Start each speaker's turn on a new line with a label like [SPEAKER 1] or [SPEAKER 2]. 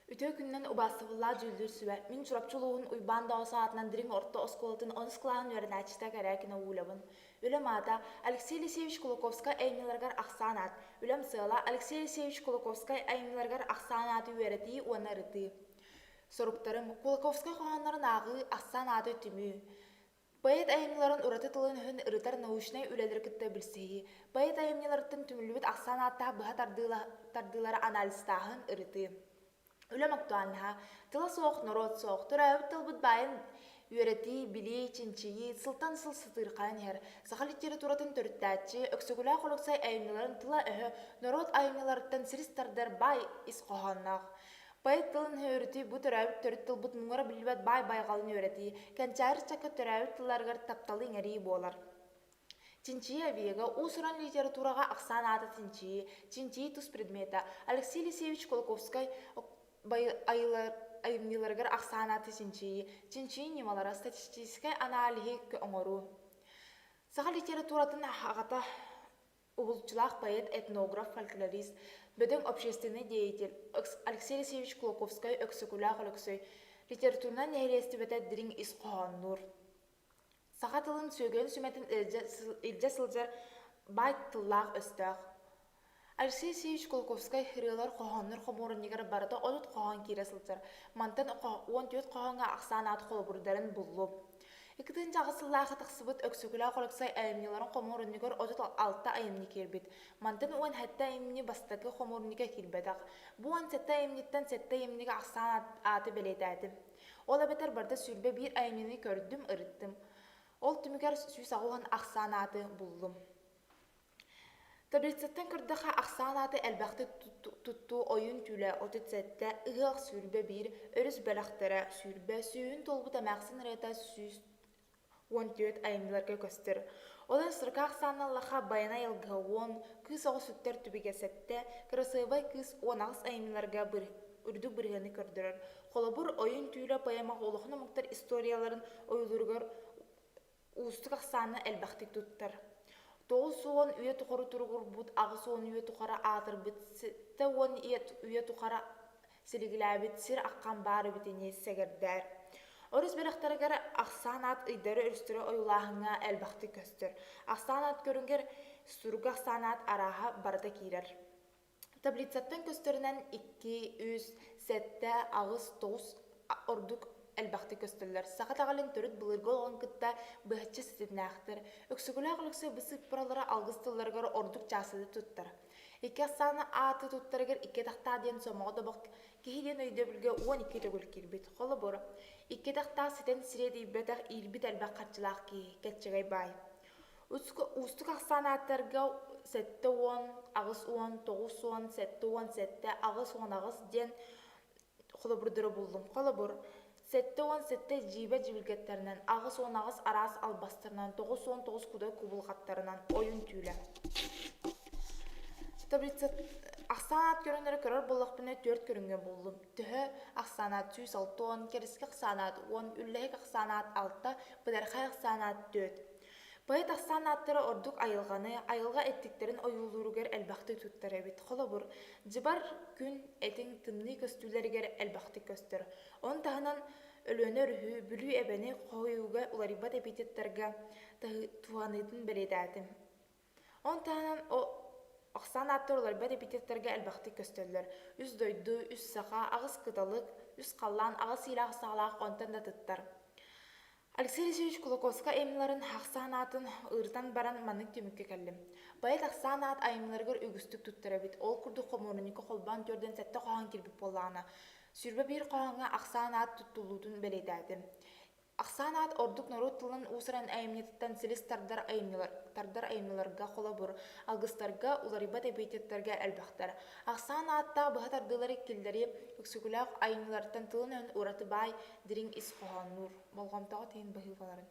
[SPEAKER 1] Үтүө күнүнэн убаастабыллаах дьүүллүүр сүбэ. Мин Чурапчы улууһун Уйбаан Доҕосо аатынан Дириҥ орто оскуолатын онус кылааһын үөрэнээччитэ Кэрээкинэ Уулябын. Үлэм аата Алексей Елисеевич Кулаковскай айымньыларыгар ахсаан аат. Үлэм сыала Алексей Елисеевич Кулаковскай айымньыларыгар ахсаан ааты үөрэтии уонна ырытыы. Соруктарым Кулаковскай хоһооннорун ааҕыы, ахсаан ааты түмүү. Поэт айымньыларын ураты тылын-өһүн ырытар научнай үлэлэри кытта билсиһии, поэт айымньыларыттан түмүллүбүт ахсаан ааттаах быһа тардыылары анализтааһын, ырытыы. Үлэм актуальнаһа, тыла суох, норуот суох, төрөөбүт тылбыт баайын үөрэтии, билии, чинчийии сылтан сыл сытыырхайан иһэр. Саха литературатын төрүттээччи Өксөкүлээх Өлөксөй айымньыларын тыла-өһө норуот айымньыларыттан сирис тардар баай ис хоһоонноох. Поэт тылын үөрэтии бу төрөөбүт төрүт тылбыт муҥура биллибэт баай байҕалын үөрэтии, кэнчээри ыччакка төрөөбүт тылларыгар тапталы иҥэрии буолар. Чинчийии объега уус-уран литератураҕа ахсаан аата чинчийии, чинчийии тус предмета Алексей Елисеевич Кулаковскай айымньыларыгар ахсаан ааты чинчийии, чинчийии ньымалара статистическай аналиһы оҥоруу. Саха литературатын аҕата Уһулуччулаах поэт, этнограф, фольклорист, бөдөҥ общественнай деятель Алексей Алексеевич Кулаковскай-Өксөкүлээх Өлөксөй литературнай нэһилиэстибэтэ дириҥ ис хоһооннуур. Саха тылын сүөгэйин сүмэтин илдьэ сылдьар баай тыллаах-өстөөх. Алексей Алексеевич Кулаковскай ырыалар, хоһооннор хомуурунньугар барыта 30 хоһоон киирэ сылдьар. Мантан 14 хоһооҥҥо ахсаан аат холобурдарын буллум. 2008 сыллаахха тахсыбыт Өксөкүлээх Өлөксөй айымньыларын хомуурунньугар 36 айымньы киирбит. Мантан 17 айымньы бастакы хомуурунньукка киирбэтэх. Бу 17 айымньыттан сэттэ айымньыга ахсаан ааты бэлиэтээтим. Ол эбэтэр барыта 21 айымньыны көрдүм, ырыттым. Ол түмүгэр 180 ахсаан ааты буллум. Таблицаттан көрдөххө, ахсаан ааты элбэхтик туттуу ойуун түүлэ 37, ыһыах 21, өрүс бэлэхтэрэ 20, сүүһүн туолбут эмээхсин ырыата 114 айымньыларга көстөр. Онон сырка ахсаанна ыллахха Байанай алгыһа 10, кыыс оҕо сүктэр түбүгэ 7, кырасыабай кыыс 18 айымньыларга үрдүк бырыһыаны көрдөрөр. Холобур, Ойуун түүлэ поэмаҕа улахан омуктар историяларын ойуулууругар уустук ахсааны элбэхтик туттар. 90 үйэ тухары туругурбут, 80 үйэ тухары аатырбыт, 70 үйэ тухары силигилээбит сир аххан баар эбитини сэгэрдээр. Өрүс бэлэхтэригэр ахсаан аат ыйдары өрүстэри ойуулааһыҥҥа элбэхтик көстөр. Ахсаан аат көрүҥэр суруга ахсаан аат арааһа барыта киирэр. Таблицаттан көстөрүнэн икки, үс, сэттэ, аҕыс, тоҕус ордук элбэхтик көстөллөр. Саха итэҕэлин төрүт былыргы олоҕун кытта быһаччы ситимнээхтэр. Өксөкүлээх Өлөксөй бу сыыппаралара алгыс тылларыгар ордук чаастатык туттар. Икки ахсааны ааты туттарыгар икки атахтаах диэн сомоҕо тобох киһи диэн өйдөбүлгэ 12 төгүл киирбит. Холобур, икки атахтаах ситэн сириэдийбэтэх иирбит элбэх харчылаах киһи, кэччэгэй баай. Уустук ахсаан ааттарга 70, 80, 90, 77, 88 диэн холобурдары буллум. Холобур, 77 дьиибэ дьибилгэттэринэн, 88 араас албастарынан, 99 кудай кубулҕаттарынан ойун түүлэ. Таблица ахсаан аат көрүҥнэри көрөр буоллахпына түөрт көрүҥҥэ буллум. Төһө ахсаан аат 160, кэрискэ ахсаан аат 10, үллэһик ахсаан аат 6, быдархай ахсаан аат 4. Поэт ахсаан ааттара ордук айылҕаны, айылҕа эттиктэрин ойуулууругар элбэхтик туттар эбит. Холобур, дьыбар, күн, этиҥ, тымныы көстүүлэригэр элбэхтик көстөр. Ону таһынан Өлүөнэ өрүһү, Бүлүү эбэни хоһуйууга уларыйбат эпитеттарга туһаныытын бэлиэтээтим. Ону таһынан ахсаан ааттар уларыйбат эпитеттарга элбэхтик көстөллөр. Үс дойду, үс саха, аҕыс кыталык, үс халлаан, аҕыс иилээх саҕалаах онтон да атыттар. Алексей Алексеевич Кулаковскай айымньыларын ахсаан аатын ырытан баран маннык түмүккэ кэллим. Поэт ахсаан аат айымньыларыгар үгүстүк туттар эбит. Ол курдук хомуурунньукка холбоон төрдөн сэттэ хоһоон киирбит буоллаҕына, 21 хоһооҥҥо ахсаан аат туттуллуутун бэлиэтээтим. Ахсаан аат ордук норуот тылын уус-уран айымньытыттан силис тардар айымньылар, тардар айымньыларга холобур, алгыстарга, уларыйбат эпитеттэргэ элбэхтэр. Ахсаан ааттаах быһа тардыылары киллэрии Өксөкүлээх айымньыларыттан тылын-өһүн ураты баай, дириҥ ис хоһооннуур. Болҕомтоҕо тиһин быһыыларын.